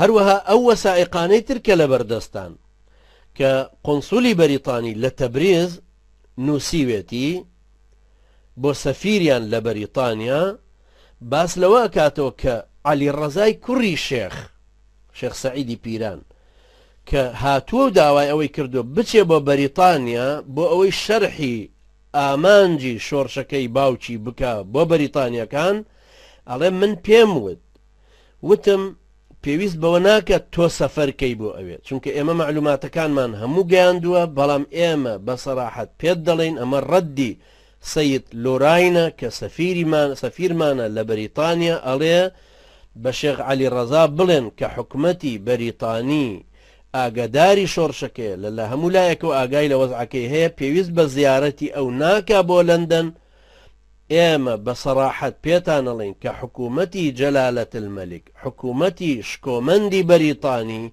هەروەها ئەو وەسائیقانەی تر کە لەبەردەستان کە قونسولی بەریتانی لە تەبریز نووسیوێتی بۆ سەفیریان لە بەریتانیا باس لەوە ئەکاتەوە کە عەلی ڕەزای کوڕی شێخ شێخ سەعیدی پیران کە هاتووە و داوای ئەوەی کردووە بچێ بۆ بەریتانیا بۆ ئەوەی شەرحی ئامانجی شۆڕشەکەی باوکی بکا بۆ بەریتانیەکان ئەڵێ من پێم وت وتم پێویست بەوە ناکات تۆ سەفەر کەی بۆ ئەوێ چونکە ئێمە مەعلوماتەکانمان هەموو گەیاندووە بەڵام ئێمە بە سەراحەت پێت دەڵێین ئەمە ڕەدی سەید لۆراینە کە سەفیریمان سەفیرمانە لە بەریتانیا ئەڵێ بە شێخ عەلی ڕەزا بڵێن کە حکومەتی بەریتانی ئاگاداری شۆڕشەکەیە لە لە هەموو لایەکەوە ئاگای لە وەزعەکەی هەیە پێویست بە زیارەتی ئەو ناکا بۆ لەندەن ئێمە بە سەراحەت پێتان ئەڵێین کە حکوومەتی جەلالە الملک، حکوومەتی شکۆمەندی بەریتانی،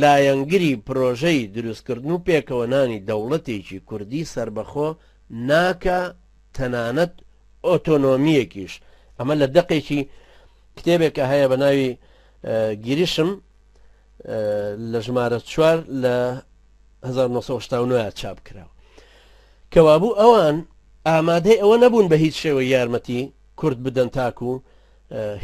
لایەنگری پرۆژەی دروستکردن و پێکەوەنانی دەوڵەتێکی کوردی سەربەخۆ ناکا تەنانەت ئۆتۆنۆمییەکیش. ئەمە لە دەقێکی کتێبێکا هەیە بە ناوی گیریشم لە ژمارە چوار لە 1989 چاپ کراوە. کەوابوو ئەوان ئامادەی ئەوە نەبوون بە هیچ شێوەی یارمەتی کورد بدەن تاکو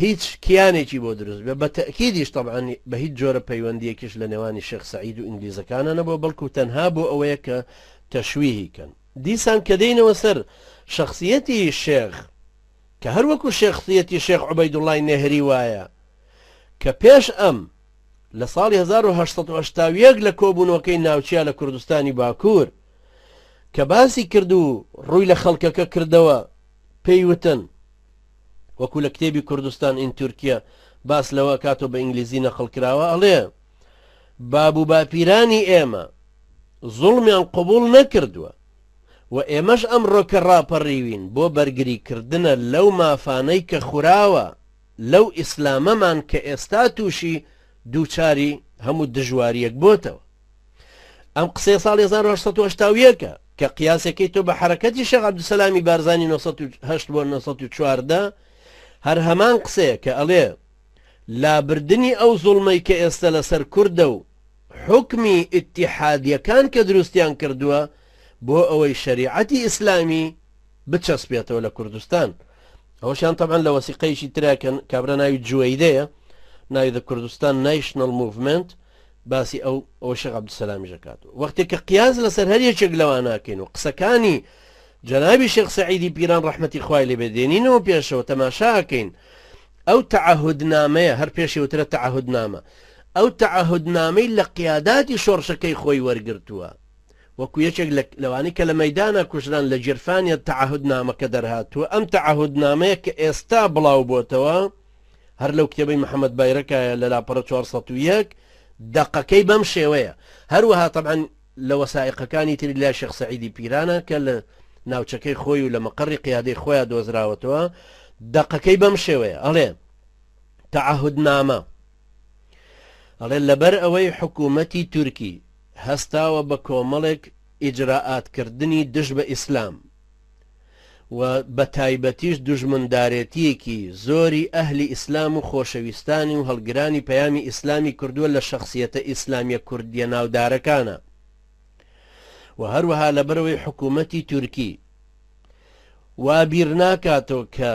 هیچ کیانێکی بۆ دروست بێ، بە تەئکیدیش تەبعەن بە هیچ جۆرە پەیوەندیەکیش لە نێوانی شێخ سەعید و ئینگلیزەکانا نەبووە بەڵکو تەنها بۆ ئەوەیە کە تەشویهی کەن. دیسان کە دێینەوە سەر شەخسیەتی شێخ کە هەر وەکو شێخسیەتی شێخ عوبەیدوڵای نەهری وایە کە پێش ئەم لە ساڵی 1881 لە کۆبوونەوەکەی ناوچیا لە کوردستانی باکوور کە باسی کرد و ڕووی لە خەڵکەکە کردەوە پێی وتن وەکو لە کتێبی کوردستان ئین تورکیە باس لەوە کاتۆ بە ئینگلیزی نەقڵ کراوە ئەڵێ باب و باپیرانی ئێمە زوڵمیان قبوڵ نەکردووە و ئێمەش ئەمڕۆ کە ڕاپەڕیوین بۆ بەرگری کردنە لەو مافانەی کە خوراوە لەو ئیسلامەمان کە ئێستا تووشی دووچاری هەموو دژواریەک بۆتەوە. ئەم قسەیە ساڵی 1881 ە کە قیاسەکەی تۆ بە حەرەکەتی شێخ عەبدولسەلامی بارزانی 908 بۆ 914 هەر هەمان قسەیە کە ئەڵێ لابردنی ئەو زوڵمەی کە ئێستا لەسەر کوردە و حوکمی ئیتیحادیەکان کە دروستیان کردووە بۆ ئەوەی شەریعەتی ئیسلامی بچەسپێتەوە لە کوردستان ئەوەشیان تەبعەن لە وەسیقەیەکی ترا کە کابرا ناوی جوەیدەیە ناوی The Kurdistan National Movement باسی ئەو ئەوە شێخ عەبدولسەلامیش ئەکات وەختێک کە قیاس لەسەر هەر یەکێک لەوان ناکەین و قسەکانی جەنابی شێخ سەعیدی پیران ڕەحمەتی خوای لێ بێ دێنینەوە پێشەوە تەماشا ئەکەین ئەو تەعەهودنامەیە هەر پێشی وترە تەعەهودنامە ئەو تەعەهودنامەی لە قیاداتی شۆڕشەکەی خۆی وەرگرتووە وەکو یەکێک لەوانەی کە لە مەیدانا کوژران لە گیرفانیا تەعەهودنامەکە دەرهاتووە ئەم تەعەهودنامەیە کە ئێستا بڵاو بۆتەوە هەر لەو کتێبەی محەممەد بایرەکایە لە لاپەڕە 401 دەقەکەی بەم شێوەیە هەروەها تەبعەن لە وەسائیقەکانی تری لای شێخ سەعیدی پیرانە کە لە ناوچەکەی خۆی و لە مەقەڕی قیادەی خۆیان دۆزراوەتەوە دەقەکەی بەم شێوەیە ئەڵێ تەعەهودنامە ئەڵێ لەبەر ئەوەی حکوومەتی تورکی هەستاوە بە کۆمەڵێک ئیجرائات کردنی دژ بە ئیسلام و بە تایبەتیش دوژمندارێتیەکی زۆری ئەهلی ئیسلام و خۆشەویستانی و هەڵگرانی پەیامی ئیسلامی کردووە لە شەخسیەتە ئیسلامیە کوردیە ناودارەکانە و هەروەها لەبەرئەوەی حکوومەتی تورکی وا بیرناکاتەوە کە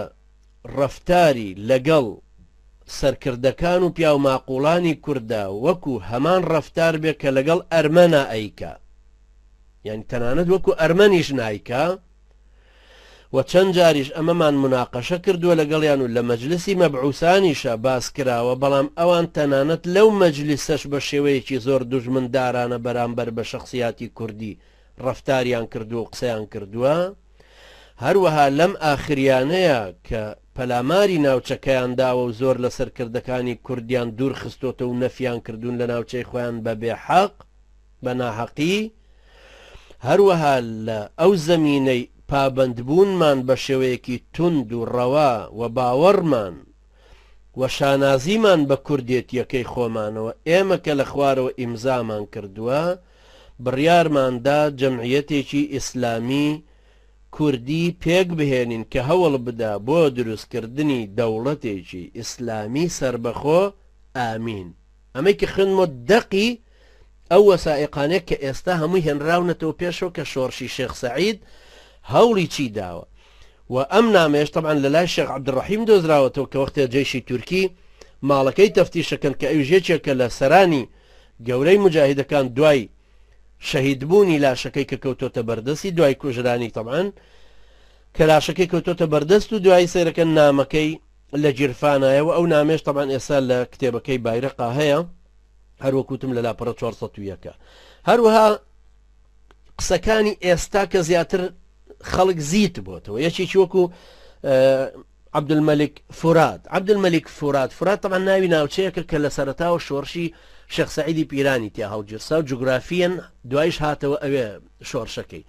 ڕەفتاری لەگەڵ سەرکردەکان و پیاوماقوڵانی کورددا وەکو هەمان ڕەفتار بێ کە لەگەڵ ئەرمەنا ئەیکا یانی تەنانەت وەکو ئەرمەنیش نایکا و چەند جاریش ئەمەمان مناقەشە کردووە لەگەڵیان و لە مەجلسی مەبعوسانیشا باس کراوە بەڵام ئەوان تەنانەت لەو مەجلیسەش بە شێوەیەکی زۆر دوژمندارانە بەرامبەر بە شەخسیاتی کوردی ڕەفتاریان کردووە و قسەیان کردووە، هەروەها لەم ئاخریانەیە کە پەلاماری ناوچەکەیان داوە و زۆر لە سەرکردەکانی کوردیان دوور خستۆتە و نەفیان کردوون لە ناوچەی خۆیان بە بێ حەق، بە ناهەقی، هەروەها لە ئەو زەمینەی پابەندبوونمان بە شێوەیەکی توند و ڕەوا و باوەڕمان و شانازیمان بە کوردێتییەکەی خۆمانەوە ئێمە کە لە خوارەوە ئیمزامان کردووە، بڕیارمان دا جەمعیەتێکی ئیسلامی کوردی پێک بهێنین کە هەوڵ بدا بۆ دروستکردنی دەوڵەتێکی ئیسلامی سەربەخۆ، ئامین. ئەمەی کە خوێندمەوە دەقی ئەو وەسائیقانەیە کە ئێستا هەمووی هێنراونەتەوە پێشەوە کە شۆڕشی شێخ سەعید هەوڵی چی داوە و ئەم نامەیەش تەبعەن لە لای شێخ عەبدولڕەحیم دۆزراوەتەوە کە وەختێ جەیشی تورکی ماڵەکەی تەفتیشەکەن کە ئەویش یەکێکە لە سەرانی گەورەی موجاهیدەکان دوای شەهیدبوونی لاشەکەی کە کەوتۆتە بەردەستی دوای کوژرانی تەبعەن کە لاشەکەی کەوتۆتە بەردەست و دوایی سەیرەکەن نامەکەی لە گیرفانایە و ئەو نامەیەش تەبعەن ئێستا لە کتێبەکەی بایرەقا هەیە هەر وەک وتم لە لاپەڕە 401 هەروەها قسەکانی ئێستا کە زیاتر خەڵک زیت بۆتەوە یەکێکی وەکو عەبدولمەلیک فورات عەبدولمەلیک فورات فورات تەبعەن ناوی ناوچەیەکە کە لە سەرەتاوە شۆڕشی شێخ سەعیدی پیرانی تیا هەڵگیرسا و جوگرافیەن دوایش هاتەوە ئەوێ شۆڕشەکەی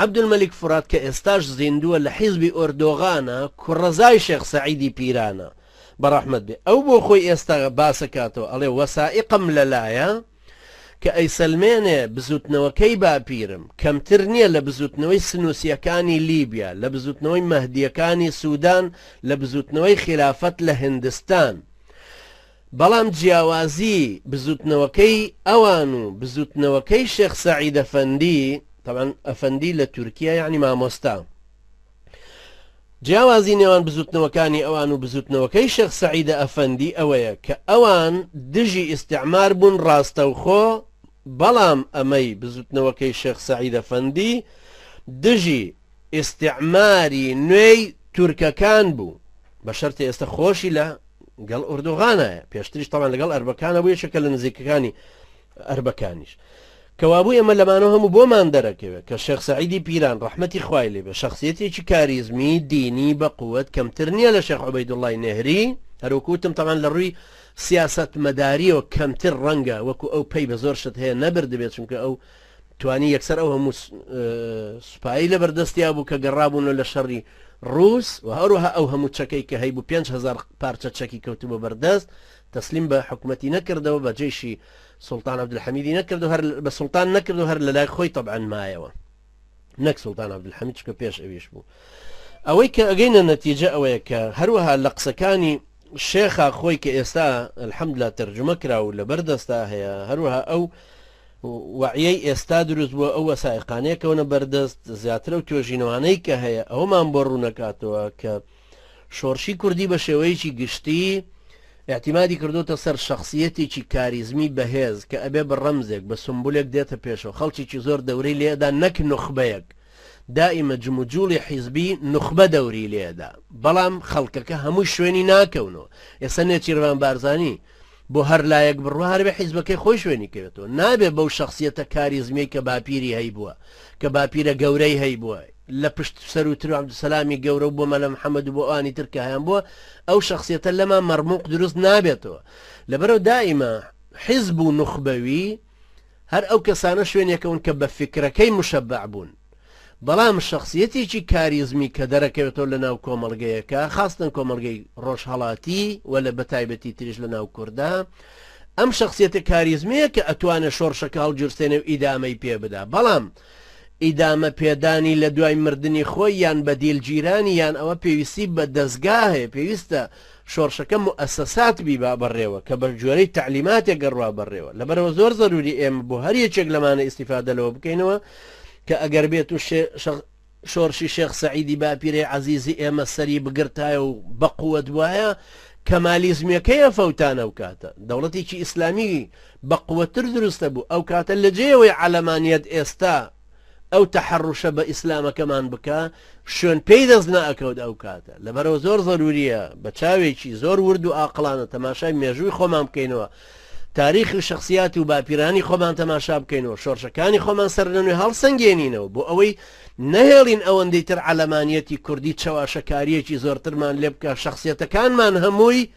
عەبدولمەلیک فورات کە ئێستاش زیندووە لە حیزبی ئۆردۆغانە کوڕەزای شێخ سەعیدی پیرانە بەڕەحمەت بێ ئەو بۆ خۆی ئێستا باسەکاتەوە ئەڵێ وەسائیقم لەلایە کە ئەیسەلمێنێ بزوتنەوەکەی باپیرم کەمتر نیە لە بزوتنەوەی سنوسیەکانی لیبیا، لە بزوتنەوەی مەهدیەکانی سودان، لە بزوتنەوەی خیلافەت لە هندستان. بەڵام جیاوازی بزوتنەوەکەی ئەوان و بزوتنەوەکەی شێخ سەعید ئەفەندی، تەبعەن ئەفەندی لە تورکیا یەعنی مامۆستا، جیاوازی نێوان بزوتنەوەکانی ئەوان و بزوتنەوەکەی شێخ سەعیدە ئەفەندی ئەوەیە کە ئەوان دژی ئیستعمار بوون ڕاستەوخۆ بەڵام ئەمەی بزوتنەوەکەی شێخ سەعید ئەفەندی دژی ئیستعماری نوێی تورکەکان بوو بە شەرتێ ئێستا خۆشی لە گەڵ ئۆردوغانایە پێشتریش تەبعەن لەگەڵ ئەربەکانە بوو یەکێکە لە نزیکەکانی ئەربەکانیش. کەوابوو ئێمە لەمانەوە هەموو بۆمان دەرەکەوێت کە شێخ سەعیدی پیران ڕەحمەتی خوای لێ بێ شەخسیەتێکی کاریزمی دینی بە قوت کەمتر نییە لە شێخ عوبەیدوڵڵای نەهری هەروەکو وتم تەبعەن لە ڕووی سیاسەتمەداریەوە کەمتر ڕەنگە وەکو ئەو پەی بە زۆر شت هەیە نەبردبێت چونکە ئەو توانی یەکسەر ئەو هەموو سوپایی لە بەردەستیا بوو کە گەڕابوونەوە لە شەڕی ڕووس و هەروەها ئەو هەموو چەکەی کە هەیبوو 5000 پارچە چەکی کەوتبوو بەردەست تەسلیم بە حکومەتی نەکردەوە بە جەیشی سوڵتان عەبدولحەمیدی نەکرد و هەر بە سوڵتان نەکرد و هەر لەلای خۆی تەبعەن مایەوە نەک سوڵتان عەبدولحەمید چکە پێش ئەویش بوو ئەوەی کە ئەگەینە نەتیجە ئەوەیە کە هەروەها لە قسەکانی شێخا خۆی کە ئێستا الحەمدلله تەرجمە کرا و لەبەر دەستا هەیە هەروەها ئەو وعیەی ئێستا دروست بووە ئەو وەسائقانەیە کەونە بەردەست زیاتر و توێژینەوانەی کە هەیە ئەومان بۆ ڕوونەکاتەوە کە شۆڕشی کوردی بە شێوەیەکی گشتی ئیعتیمادی کردۆتە سەر شەخسیەتێکی کاریزمی بەهێز کە ئەبێ بە ڕەمزێک، بە سومبولێک دێتە پێشەوە، خەڵکێکی زۆر دەورەی لێ ئەدا نەک نوخبەیەک، دائیمە جموجوڵی حیزبی نوخبە دەوری لێ ئەدا، بەڵام خەڵکەکە هەمووی شوێنی ناکەونەوە، ئێستا نێچیرڤان بارزانی بۆ هەر لایەک بڕوا هەربێ حیزبەکەی خۆی شوێنی کەوێتەوە، نابێ بەو شەخسیەتە کاریزمیەی کە باپیری هەیبووە، کە باپیرە گەورەی هەیبووە، لە پشت سەروتر و عەبدولسەلامی گەورە و بۆ مەلا محەمەد و بۆ ئەوانی تر کە هەیان بووە ئەو شەخسیەتە لەما مەرموق دروست نابێتەوە لەبەرەوە دائیمە حیزب و نوخبەوی هەر ئەو کەسانە شوێنێکەون کە بە فیکرەکەی مشەبع بوون بەڵام شەخسیەتێکی کاریزمی کە دەرەکەوێتەوە لە ناو کۆمەڵگەیەکە خاستن کۆمەڵگەی ڕۆژهەڵاتی و لە بەتایبەتی تریش لە ناو کوردا ئەم شەخسیەتە کاریزمیە کە ئەتوانێت شۆڕشەکە هەڵگیرسێنێ و ئیدامەی پێ بدا بەڵام ئیدامە پێدانی لە دوای مردنی خۆی یان بە دیل گیرانی یان ئەوە پێویستی بە دەزگا هەیە پێویستە شۆڕشەکە موئەسەسات بیبا بەڕێوە کە بە گوێرەی تەعلیماتێک ئەڕوا بەڕێوە لەبەرئەوە زۆر زەروری ئێمە بۆ هەر یەکێک لەمانە ئیستیفادە لەوە بکەینەوە کە ئەگەر بێت و شۆڕشی شێخ سەعیدی باپیرەی عەزیزی ئێمە سەری بگرتایە و بە قوت بوایە کەمالیزمیەکەی ئەفەوتان ئەو کاتە دەوڵەتێکی ئیسلامی بە قوتتر دروست دەبوو ئەو کاتە لە جێیەوەی عەلەمانیەت ئێستا ئەو تەحەڕوشە بە ئیسلامەکەمان بکا شوێن پێی دەست نەئەکەوت ئەو کاتە لەبەرەوە زۆر زەروریە بە چاوێکی زۆر ورد و ئاقڵانە تەماشای مێژووی خۆمان بکەینەوە تاریخ و شخصیات و باپیرانی خۆمان تەماشا بکەینەوە شۆڕشەکانی خۆمان سەرلەنوێ هەڵسەنگێنینەوە بۆ ئەوەی نەهێڵین ئەوەندەی تر عەلەمانیەتی کوردی چەواشەکاریەکی زۆرترمان لێ بکا شخصیەتەکانمان هەمووی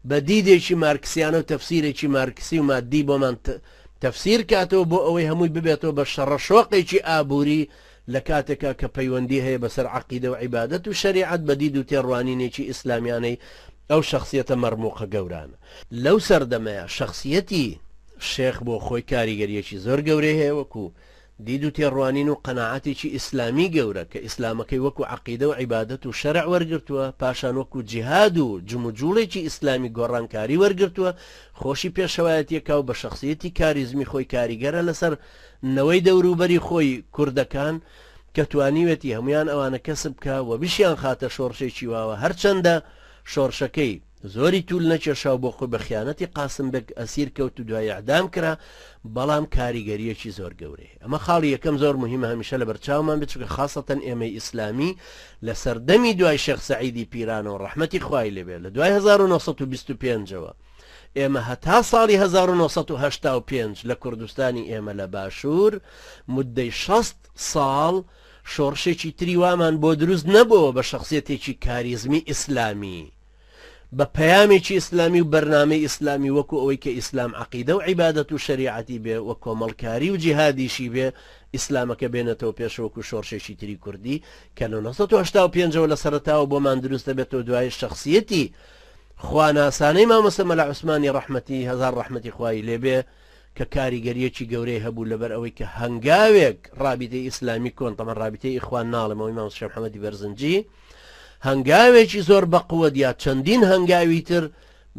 بە دیدێکی مارکسیانە و تەفسیرێکی مارکسی و مادی بۆمان تەفسیر کاتەوە بۆ ئەوەی هەمووی ببێتەوە بە شەڕەشۆقێکی ئابووری لە کاتێکا کە پەیوەندی هەیە بەسەر عەقیدە و عیبادەت و شەریعەت بە دید و تێڕوانینێکی ئیسلامیانەی ئەو شەخسیەتە مەرموقە گەورانە. لەو سەردەمەیا شەخسیەتی شێخ بۆ خۆی کاریگەریەکی زۆر گەورەی هەیە وەکو. دید و تێڕوانین و قەناعەتێکی ئیسلامی گەورە کە ئیسلامەکەی وەکو عەقیدە و عیبادەت و شەرع وەرگرتووە، پاشان وەکو جیهاد و جموجوڵێکی ئیسلامی گۆڕانکاری وەرگرتووە، خۆشی پێشەوایەتیەکا و بە شەخسیەتی کاریزمی خۆی کاریگەرە لەسەر نەوەی دەوروبەری خۆی کوردەکان کە توانیوێتی هەموویان ئەوانە کەسب بکا و بشیانخاتە شۆڕشێکی واوە هەرچەندە شۆڕشەکەی زۆری توول نەکێشا و بۆ خۆی بە خیانەتی قاسم بەگ ئەسیر کەوت و دوای ئیعدام کرا، بەڵام کاریگەرییەکی زۆر گەورەی هەیە. ئەمە خاڵی یەکەم زۆر موهیمە هەمیشە لەبەرچاومان بێت، چونکە خاسەتەن ئێمەی ئیسلامی لە سەردەمی دوای شێخ سەعیدی پیرانەوە ڕەحمەتی خوای لێ بێ لە دوای 1925 ەوە ئێمە هەتا ساڵی 1985 لە کوردستانی ئێمە لە باشوور موددەی 60 ساڵ شۆڕشێکی تری وامان بۆ دروست نەبۆوە بە شەخسیەتێکی کاریزمی ئیسلامی بە پەیامێکی ئیسلامی و بەرنامەی ئیسلامی وەکو ئەوەی کە ئیسلام عەقیدە و عیبادەت و شەریعەتی بێ و کۆمەڵکاری و جیهادیشی بێ ئیسلامەکە بێنێتەوە پێش وەکو شۆڕشێکی تری کوردی کە لە 1985 ەوە لە سەرەتاوە بۆمان دروست دەبێتەوە دوای شەخسیەتی خواناسانەی مامۆستا مەلا عوسمانی ڕەحمەتی هەزار ڕەحمەتی خوای لێبێ کە کاریگەریەکی گەورەی هەبوو لەبەر ئەوەی کە هەنگاوێک ڕابیتەی ئیسلامی کۆن تەمان ڕابیتەی ئیخوان ناڵێم ئەوەی مامۆستا شێخ محەمەدی بەرزنجی هەنگاوێکی زۆر بەقوەت یا چەندین هەنگاوی تر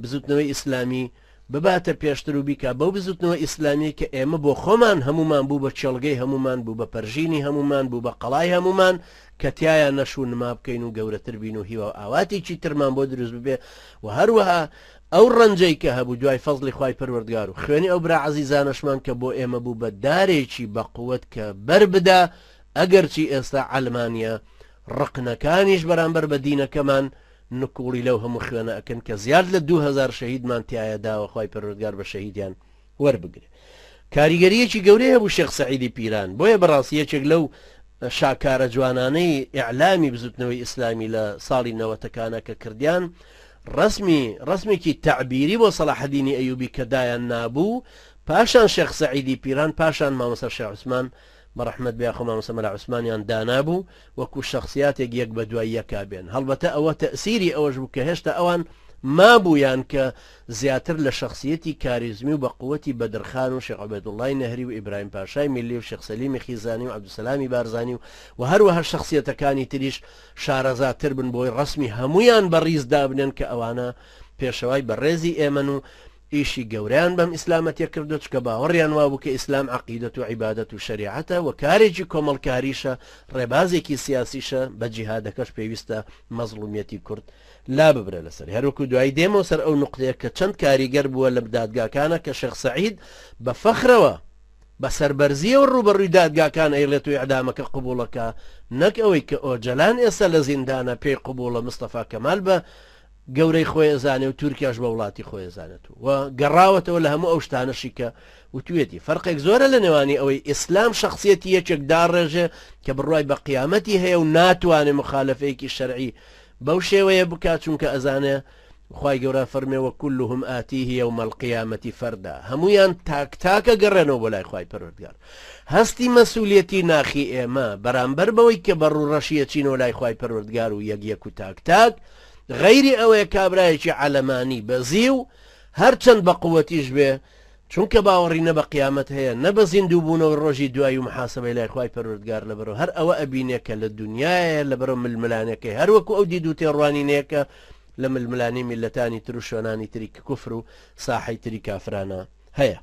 بزوتنەوەی ئیسلامی بباتە پێشتر و بیکا بەو بزوتنەوە ئیسلامیەی کە ئێمە بۆ خۆمان هەموومان بوو بە کێڵگەی هەموومان بوو بە پەرژینی هەموومان بوو بە قەڵای هەموومان کە تیایا نەش و نما بکەین و گەورەتر بین و هیوا و ئاواتێکی ترمان بۆ دروست ببێ و هەروەها ئەو ڕەنجەی کە هەبوو دوای فەزڵی خوای پەروەردگار و خوێنی ئەو برا عەزیزانەشمان کە بۆ ئێمە بوو بە دارێکی بەقوەت کە بەر بدا ئەگەرچی ئێستا عەلمانیە ڕقنەکانیش بەرامبەر بە دینەکەمان نکوڵی لەو هەموو خوێنە ئەکەن کە زیاد لە 2000 شەهیدمان تیایا داوە خوای پەروەردگار بە شەهیدیان وەربگرێ کاریگەریەکی گەورەی هەبوو شێخ سەعیدی پیران بۆیە بەڕاستی یەکێک لەو شاکارە جوانانەی ئیعلامی بزوتنەوەی ئیسلامی لە ساڵی نەوەتەکانە کە کردیان ڕسمی ڕسمێکی تەعبیری بۆ سەڵاحەدینی ئەیوبی کە دایان نابوو پاشان شێخ سەعیدی پیران پاشان مامۆستا شێخ عوسمان بەڕەحمەت بێ یاخۆ مامۆستا مەلا عوسمانیان دانابوو وەکو شەخسیاتێک یەک بە دوای یەکا بێن هەڵبەتە ئەوە تەئسیری ئەوەش بوو کە هێشتا ئەوان مابوویان کە زیاتر لە شەخسیەتی کاریزمی و بە قوەتی بەدرخان و شێخ عوبێدوڵڵای نەهری و ئیبراهیم پاشای میللی و شێخ سەلیمی خیزانی و عەبدولسەلامی بارزانی و و هەروەها شەخسیەتەکانی تریش شارەزاتر بن بۆی ڕەسمی هەموویان بە ڕیز دابنێن کە ئەوانە پێشەوای بەڕێزی ئێمەن و ئیشی گەورەیان بەم ئیسلامە تێکردوە چونکە باوەڕیان وابوو کە ئیسلام عەقیدەت و عیبادەت و شەریعەتە و کارێکی کۆمەڵکاریشە ڕێبازێکی سیاسیشە بە جیهادەکەش پێویستە مەزڵومیەتی کورد لاببرێ لەسەری هەروەکو دوایی دێمەوە سەر ئەو نوقتەیە کە چەند کاریگەر بووە لە دادگاکانە کە شێخ سەعید بە فەخرەوە بە سەربەرزیەوە ڕووبەڕووی دادگاکان ئەیڵێت و ئیعدامەکە قبوڵەکا نەک ئەوەی کە ئۆجەلان ئێستا لە زیندانە پێی قبوڵە مستەفا کەمال بە گەورەی خۆی ئەزانێ و تورکیاش بە وڵاتی خۆی ئەزانێت و گەڕاوەتەوە لە هەموو ئەو شتانەشی کە وتوێتی فەرقێک زۆرە لە نێوانی ئەوەی ئیسلام شخصیەتی یەکێک داڕێژێ کە بڕوای بە قیامەتی هەیە و ناتوانێ مخالفەیەکی شەرعی بەو شێوەیە بکات چونکە ئەزانێ خوای گەورە فەرمێ وکلهم آتیه یوم القیامة فردا هەمویان تاک تاکە گەڕێنەوە بۆ لای خوای پەروەردگار هەستی مەسولیەتی ناخی ئێمە بەرامبەر بەوەی کە بە ڕووڕەشی ئەچینەوە لای خوای پەروەردگار و یەک یەک و تاک تاک غەیری ئەوەیە کابرایەکی عەلەمانی بەزیو هەرچەند بە قوەتیش بێ چونکە باوەڕی نە بە قیامەت هەیە نە بە زیندوو بوونەوەی ڕۆژی دوایی و محاسەبەی لای خوای پەروەردگار لەبەرئەوە هەر ئەوە ئەبینێ کە لە دونیایە لەبەرئەوە ململانێکەی هەر وەکو ئەو دید و تێڕوانینەیە کە لە ململانێی میللەتانی تر و شوێنانی تری کوفر و ساحەی تری کافرانە هەیە.